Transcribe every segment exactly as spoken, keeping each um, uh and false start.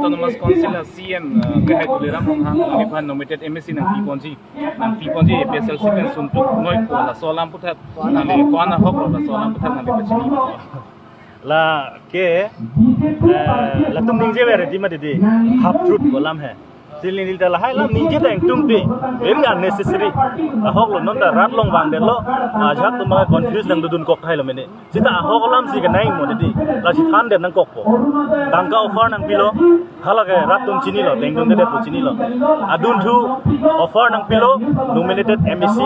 Autonomous Council a C E M, uh, kehai Tuliram Ronghang, neliphan nominated M A C nangpiponji, nangpiponji A P H L C pen sumtuk noi ko laso alam aputhak, nangli ko-an ahok lo laso alam aputhak nangli pachini. La ke, eh, latum ningje ver di ma didi, half truth ko alam he. Si neli ta lahai alam ningje ta ingtungte, very unnecessary. Ahok lo, non ta rat along vangdetlo, ajahak atum abang confuse nangdodun kok tahai lo mene. Seta ahok alam si kenai mo didi, lasi thandet nangkokpo. Tangka offer nangpilo, hala ke rat atum chinilo, dengdun dedet pu chinilo. Adunthu offer nangpilo, nominated M A C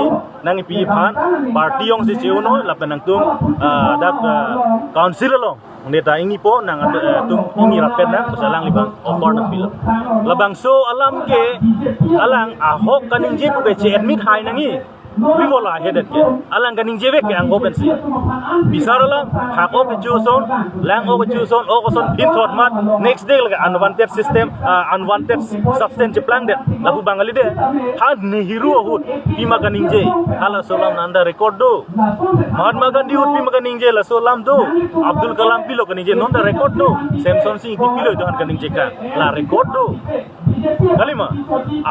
nangpi aphan, party jongsi che-un noi, lapen nangtum, ah, dak, ah, council along neta ingnipo nang, eh, tum ingni rapet nang, pusi alangli abang offer nangpilo. Labangso alam ke alang ahok kaningje pu ke che-admit hai nangji. Pi pulo ahedet ke, alang kaningje vek ke angko pensi. Bisar alam, hak-o kecho ason, lang-o kecho ason, o koson phin thot mat, next day lake unwanted system, ah, unwanted substance cheplangdet, lapu Bangali de. Ha Nehru ahut pima kaningje, halaso alam nanda record do. Mahatma Gandhi ahut pima kaningje, laso alam do. Abdul Kalam pilo kaningje, nonta record do. Semson Sing Ingti pilo itum aphan kaningje kang, la record do. Kalima,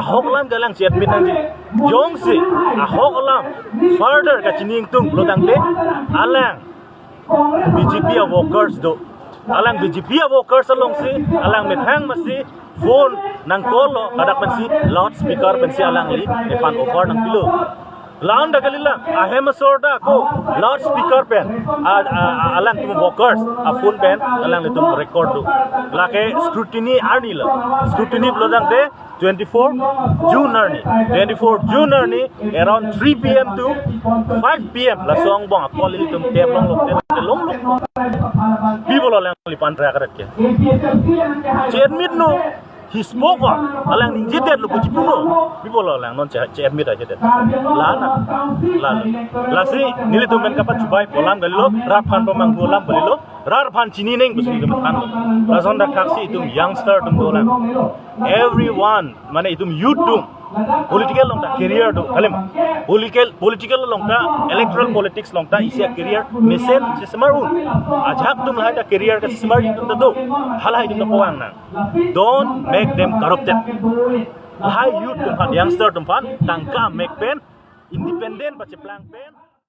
ahok alam ke alang che-admit nangji. Jongsi ahok alam further kachini ingtung lo tangte, alang B J P a workers do. Alang B J P a workers alongsi, alang methang masi phone nang call lo, ladak pensi loudspeaker pensi alangli nephan offer nangpilo. La-an ta kalilang, ahem asor ta ako loudspeaker pen, a, a, a, alangtum workers a phone pen alanglitum record do. Lake scrutiny arni lo. Scrutiny pulo tangte twenty-four June arni. Twenty-four June arni, around three P M to five P M, laso angbong a-call ilitum tep longlok, tep longlok. Pi pulo alangliphan track ret ke. Che-admit non, he spoke on, alang ningjedetlo pu chipunon. Pi pulo alang non che, che-admit ajedet. La na, la na. Lasi nelitum pen kapachubai pu alam kalilo, rat aphan pamanghu alam kalilo, rat aphan chini neng pusi nelitum thanlo. Lason dak thaksi itum youngster atum dolang. Everyone, mane itum youth atum, political along ta career do, kalima. Political, political along ta, electoral politics along ta isi a-career mesen sesemar un. Ajahak atum lahai ta career kesemar itum ta do. Halahai itum ta pawang nang. Don't make them corrupted. Lahai youth atum aphan, youngster atum aphan tangka mek pen, independent pacheplang pen.